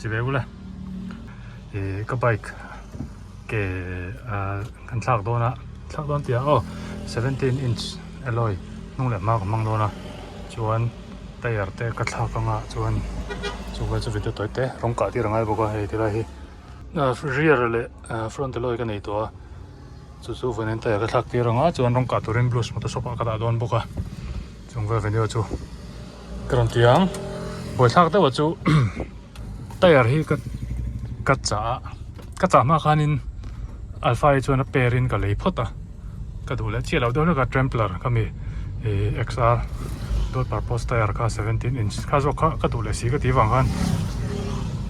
Chi ve ula ih ka bike ke ah kan thlak dawn a thlak dawn tih ah aw 17 inch alloy hnung leh hma ka hmang dawn a chuan tyre te ka thlak anga chuan chu vel chu video tawi te rawng kah tir a ngai bawk a hei tilai hi rear leh front alloy ka nei tawh a chu chu vawiin tyre ka thlak tir anga chuan rawng kah turin blues motor shop ah ka dah dawn bawk a chung vel video chu ka rawn ti ang buaithlak deuh ah chu tyre hi ka ka chah a ka chah hma khanin alpha hi chuan a pair in ka lei phawt a ka duh leh chiah loh deuh hlek a trampler kha mi ih XR dual purpose tyre kha 17 inch kha zawk kha ka duh leh si ka tih vang khan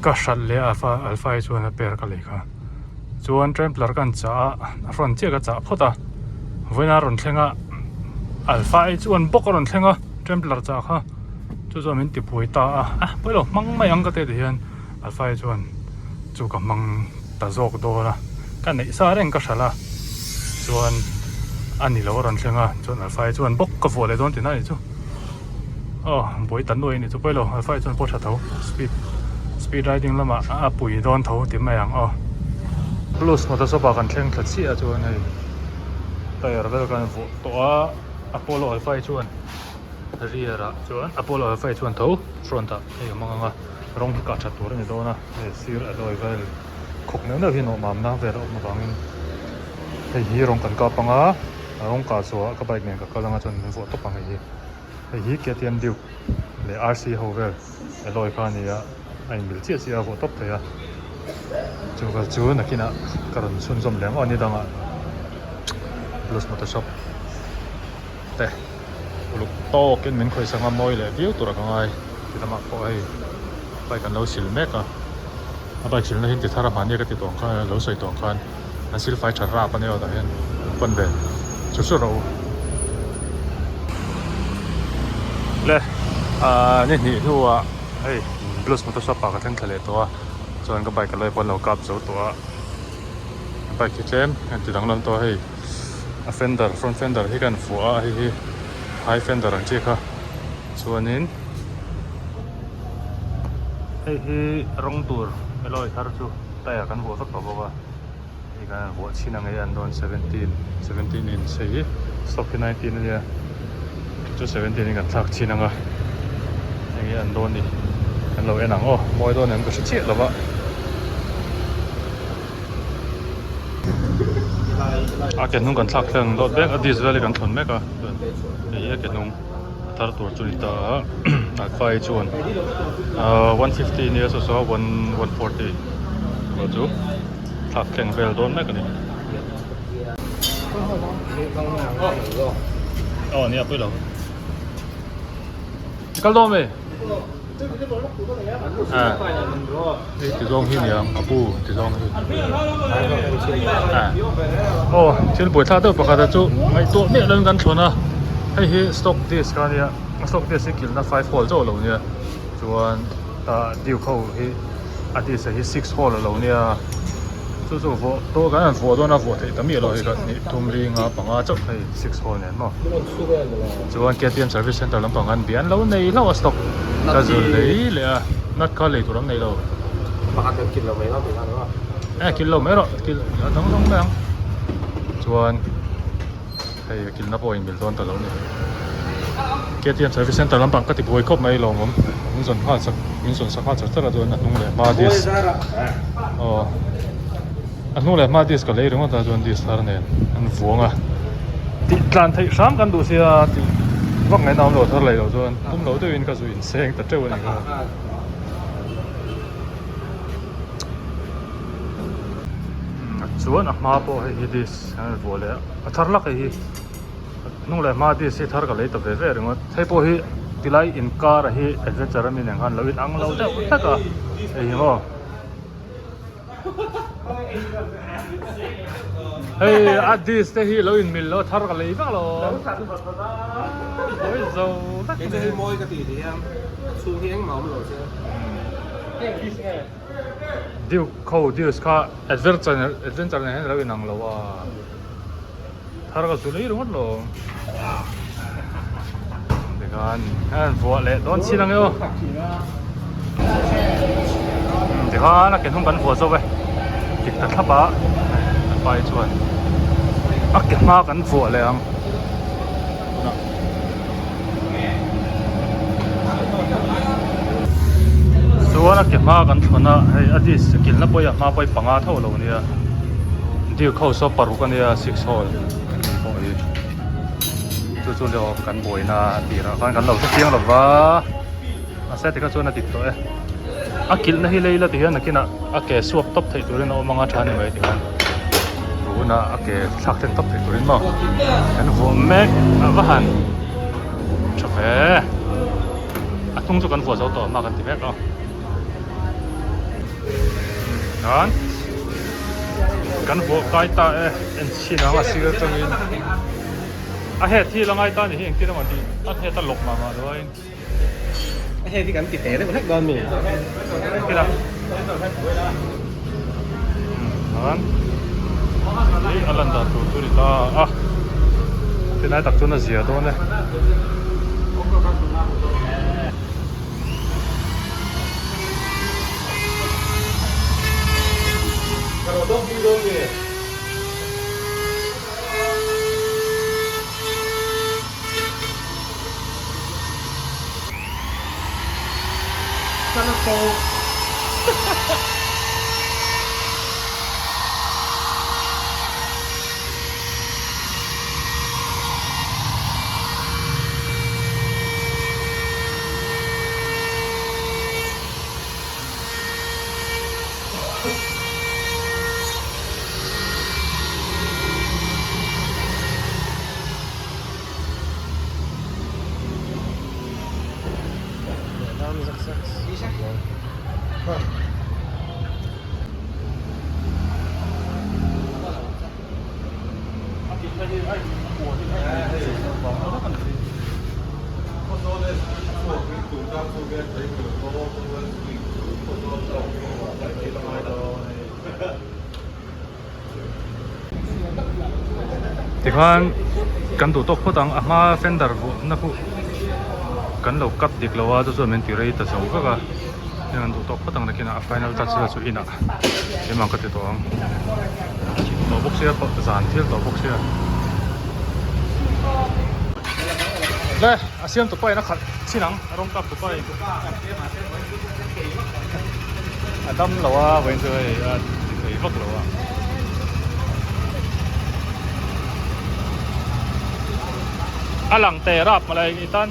ka hralh leh a alpha alpha hi chuan a pair ka lei kha chuan trampler ka han chah a a hrawn chiah ka chah phawt a vawiin a rawn thleng a alpha hi chuan bawk a rawn thleng a trampler chah kha chu chuan min ti buai ta a ah pawilo hmang mai ang ka ti ti hian alpha hi chuan chu ka hmang ta zawk dawn a ka neih sa reng ka hralh a chuan a ni lo a rawn thleng a chuan alpha hi chuan bawk ka vuah leh dawn tihna a nih chu aw buai ta nuai a nih chu pawilo alpha hi chuan pawh tha tho speed speed riding lamah a pui dawn tho ti mai ang aw plus motor shop ah kan thleng thla chiah a chuan hei tyre vel kan vuah tawh a apollo alpha hi chuan rear ah chuan apollo alpha hi chuan tho front ah hei a hmang ang a rawng hi kah that tur a ni dawn a hei sir alloy vel khawk neuh neuh hi nawhmamna vel a awm avangin hei hi rawng kan kap ang a a rawng kah chhuah ka bike nen ka kal anga chuan min vuah tawp ang hei hi hei hi KTM Duke leh RC ho vel alloy kha a ni a a inmil chiah chiah a vuah tawp thei a chu vel chu nakinah ka rawn chhunzawm leh ang aw ni dangah Blues Motor Shop te uluk tawkin min khawih sak a mawi leh viau tur a ka ngai ti lamah pawh hei bike an lo sil mek a a bike silna hi an ti thar a hmahni ka ti tawh ang khan lo sawi tawh ang khan an sil fai tha rap a nia aw tah hian lo pan ve chu chu rawh u le ahh ni hnih hnuah hei blues motor shop ah ka thleng thla leh tawh a chuan ka bike a lawi pawh an lo kap zo tawh a bike hi tlem a ti danglam tawh a hei. A fender front fender hi kan vuah a hei hi high fender ang chi kha chuanin hei hi rawng tur alloy thar chu tyre kan vuah vek tawh bawk a hei kan han vuah chhin ang e an dawn 17 17 inch hei hi stock hi 19 ania chu chu 17 in kan thlak chhin ang a enge an dawn ni kan lo en ang aw mawi dawn em ka hre chiah lo va. A ke hnung kan thlak thleng dawt vek a disc vel hi kan thlawn mek a hei hi a ke hnung a thar tur chu a ni ta a alpha hi chuan ahh 150 nia saw saw 140 tih chu thlak thleng vel dawn mek a ni aw nia pawilo kal dawn mi. Hei ti zawng hi niang a pu ti zawng hi aw thil buaithlak deuh pakhat a chu ngaihtuah miah lo in kan thlawn a hei hi stock disc a nia stock disc hi kilhna 5 hole chauh a lo nia chuan ah duke ho hi a disc ah hi 6 hole a lo nia chu chu vuah tawh kan han vuah dawn a vuah theih ta miah lo hei kha hnih thum li nga panga chauh hei 6 hole nen maw. Chuan KTM service center lampang an bia an lo nei hlauh a stock ka zul lei leh a nut kha lei tur an nei lo. Pakhat kan kil lo mai lo tih kha ni maw? Eh kil lo mai rawh kil a dang dang mai ang. Chuan hei a kilna pawh a inmil dawn ta lo ni. KTM service center lampang ka ti buai khawp mai lawmawm min zawn nghal chak min zawn sak nghal char char a chuan a hnung leh hma disc aw. A hnung leh hma disc ka lei ringawt a chuan disc thar nen an vuang a tih tlan theih hram kan duh sia tih vak ngaihna awm lo thar lei loh chuan tum lo deuhin ka zu inseng ta teuh a ni kha. Chuan a hma pawh hei hi disc an vuah leh a a thar lak hei hi hnung leh hma disc hi thar ka lei ta ve ve ringawt hei pawh hi tilai inkar a hi adventure a mi nen khan lo inang lo deuh hlek a hei hi maw. Hei a disc te hi lo in mil lo thar ka lei vak lo mawi zo vek ni hei mawi ka ti ti hian a chhung hi engmah awm lo che Duke kho disc kha adventure adventure nen hian lo inang lo a thar ka zu lei ringawt lo tikhan an vuah leh dawn chin ang e aw. Tikhan a ke hnung kan vuah zo e dik ta thlap a kan pa hi chuan a ke hma kan vuah leh ang tunah. Chuan a ke hma kan thlawn a hei a disc a kilhna pawh hi a hma pawh hi panga tho a lo nia duke ho saw paruk a nia six hole pawh hi chu chu leh kan buaina a tirah khan kan lo hrechiang lo va mahse tikha chuan a dik tawh e a kilhna hi lei la ti hian nakinah a ke suak tawp theih turin a awm anga tha a ni mai tikhan tuna a ke thlak then tawp theih turin maw kan vuah mek a va han tha ve a hnung chu kan vuah zo tawh a hma kan ti mek a khan kan vuah kai ta e en chhin ang a sir atangin a head hi la ngai ta ni hi engtin emaw tih a head a lawk mah mah lo a in. Hei hi kan ti te deuh hlek dawn mi? Kila. Chuan hei a lan dan tur chu a ni ta a, tilai tak chuan a zia dawn e. Tikhan kan duh tawk phawt ang a hma fender vuahna khu kan lo cut dik lo a chu chuan min ti rei ta zo vek a heng an duh tawk phawt ang nakinah a final touch vel chu inah eng ang ka ti tawh ang tawh bawk sia zan thil tawh bawk sia le a siam tupa in a khalh chin ang a rawng kap tupa in a dam lo a vawiin chu hei a ti thei vak lo a. A lang teh rap malai i tan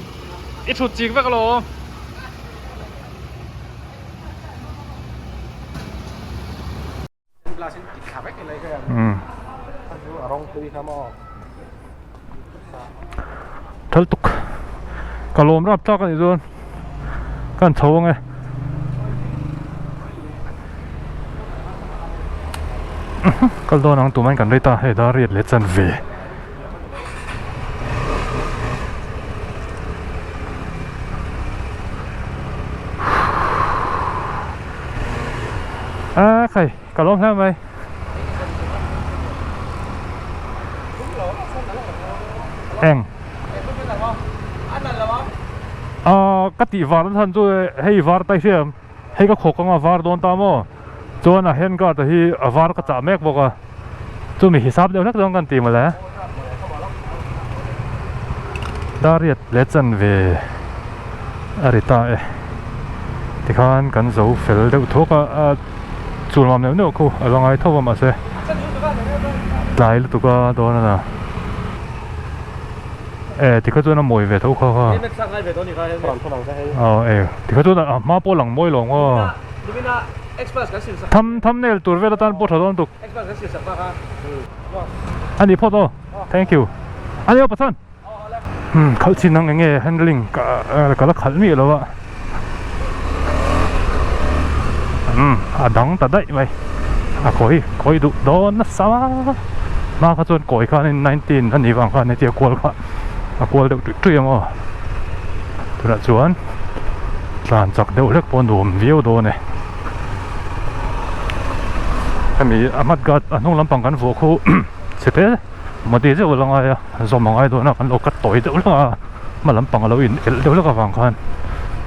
i thut chik vek alawm. Thal tuk ka lawm rap tlak a nih chuan ka han chho ang e kal dawn ang tumah in kan rei ta hei dar riat leh chan ve. A khai ka lawm hle mai eng a ka tih var na chhan chu hei var tai hriam hei ka khawk anga var dawn ta maw chuan a hand guard a hi a var ka chah mek bawk a chumi hisap deuh hlek dawn kan ti mawle dariat leh chanve a ri ta e tikhan kan zo fel deuh thuak a a chul mam neuh neuh khu a la ngai tho a mahse tlai lutuk a dawn a na e tikha chuan a mawi ve tho kha kha aw e tikha chuan a hma pawh a lang mawi lo ang aw tham thumbnail tur vel atan pawh tha dawn tuk a ni phawt aw thank you a ni aw pathan umm khalh chin ang enge handling ka ka la khalh miah lo a umm a dang ta daih mai a kawi kawi duh dawn nasa hma kha chuan kawi khanin 19 a nih vang khan hetia kual kha a kual deuh tuih tuih ang aw tunah chuan tlan chak deuh hlek pawh a nuam viau dawn e. Hemi a hmat guard a hnung lampang kan vuah khu chhe te modi zeuh a la ngai a zawm a ngai dawn a kan lo cut tawi deuh hlek a hma lampang a lo in elh deuh hlek avang khan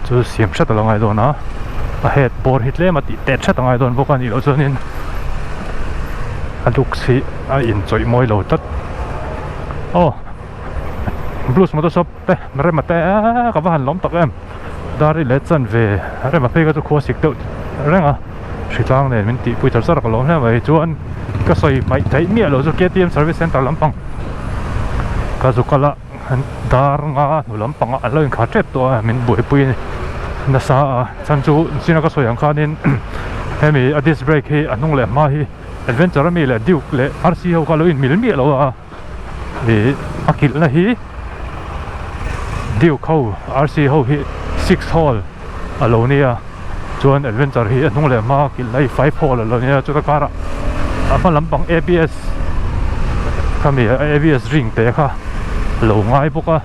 chu siam hret a la ngai dawn a. A head bawr hi tlem a tih tet hret a ngai dawn bawk a nih loh chuanin a looks hi a inchawih mawi lo tlat. Aw Blues motor shop te rema te ka va han lawm tak em dar i let chan ve rema phei kha chu khua sik deuh reng a hritlang nen min tihpui char char ka lawm hle mai chuan ka sawi hmaih theih miah loh chu K T M service centre lampang ka zu kal a. Dar nga hnu lampangah an lo inkhar tep tawh a, min buaipui nasa a, chhan chu china ka sawi ang khanin hemi a disc brake hi a hnung leh hma hi adventure ami leh duke leh RC ho kha lo inmil miah lo a, ih a kilhna hi duke ho RC ho hi six hole a lo nia chuan adventure hi a hnung leh hma kilhna hi five hole a lo nia chuta karah a hma lampang A B S khami A B S ring te kha a lo ngai bawk a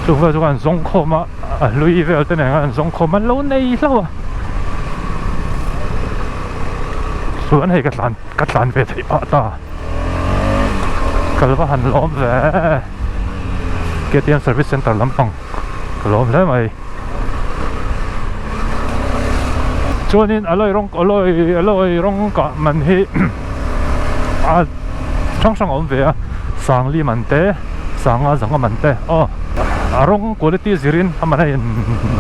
chung vel chu khan zawng khawm a a hlui vel te nen khan an zawng khawm a an lo nei hlauh a chuan hei ka tlan ka tlan ve theih phah ta kal va han lawm ve K T M service centre lampang ka lawm hle mai. Chuanin a lawi rawng a lawi a lawi rawng kah man hi a hrang hrang a awm ve a sangli man te sanga zanga man te aw a rawng quality zirin a man a in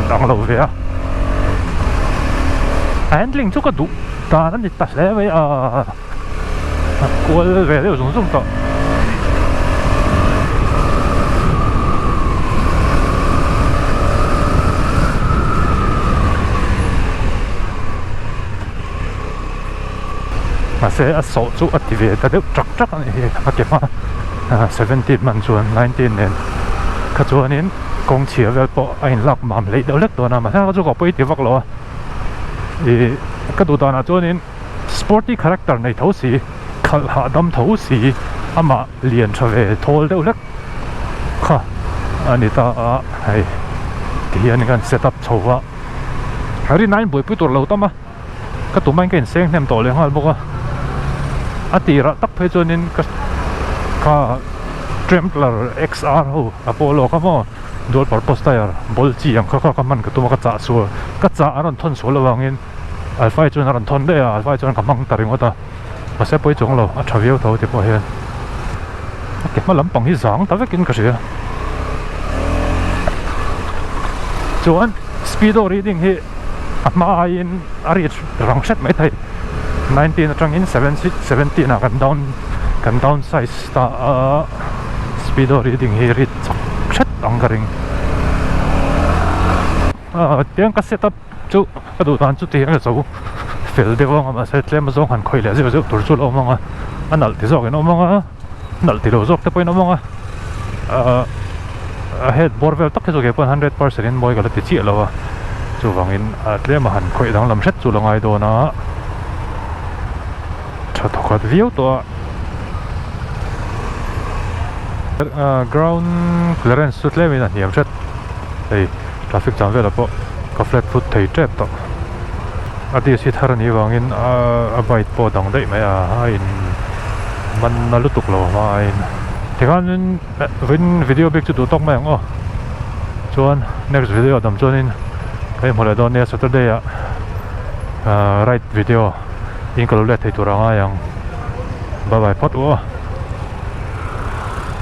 ang lo ve a a handling chu ka duh dan a ni ta hle mai a a kual ve deuh zung zung tawh. Mahse a sawh chu a ti ve ta deuh tak tak a nih hi a ke hma 17 man chuan 19 nen kha chuanin kawng chhia vel pawh a inlak mam hleih deuh hlek dawn a mahse kha chu ka pawi ti vak lo a ih ka duh danah chuanin. Sporty character nei tho si, khalh hahdam tho si, amah lian tha ve thawl deuh hlek kha a ni ta a, hei tihian kan set up chho va, a rin aiin buaipui tur lo tam a, ka tum aiin ka inseng hnem tawh leh nghal bawk a, a tirah tak phei chuanin ka kha Trempler XR ho a pawh lawk a maw dual purpose tyre ball chi ang kha kha ka hman ka tum a ka chah sual ka chah a rawn thawn sual avangin. Alpha chuan a rawn thawn daih a, Alpha chuan ka hmang ta ringawt a, mahse pawi chuang lo, a tha viau tho ti pawh hian a ke hma lampang hi zang ta vekin ka hria. Chuan speedo reading hi a hma aiin a ri rang hret mai thei, 19 atangin 17 ah kan down kan down size ta a, speedo reading hi ri chak hret ang ka ring. Tiang ka set up. Chu ka duh dan chu tiang a zo fel deuh ang a mahse tlem zawng han khawih leh zeuh zeuh tur chu a lo awm ang a a nalh ti zawk in a awm ang a nalh ti lo zawk te pawhin a awm ang a ahh a head bawr vel tak hi chu kei pawn hundred percent in mawi ka la ti chiah lo a chuvangin a tlem a han khawih danglam hret chu la ngai dawn a tha thawkhat viau tawh a ahh ground clearance chu tlem in a hniam hret hei. Traffic jam velah pawh ka flat foot thei tep tawh. A disc hi thar anih vangin a bike pawh a dang daih mai a, a in man na lutuk lo hma aiin. Tikhanin vawiin video bik chu duh tawk mai ang aw. Chuan next video ah dam chuanin ka inhmu leh dawn nia Saturday ah ride video in ka lo let thei tur a ngai ang. Bye bye phawt u aw.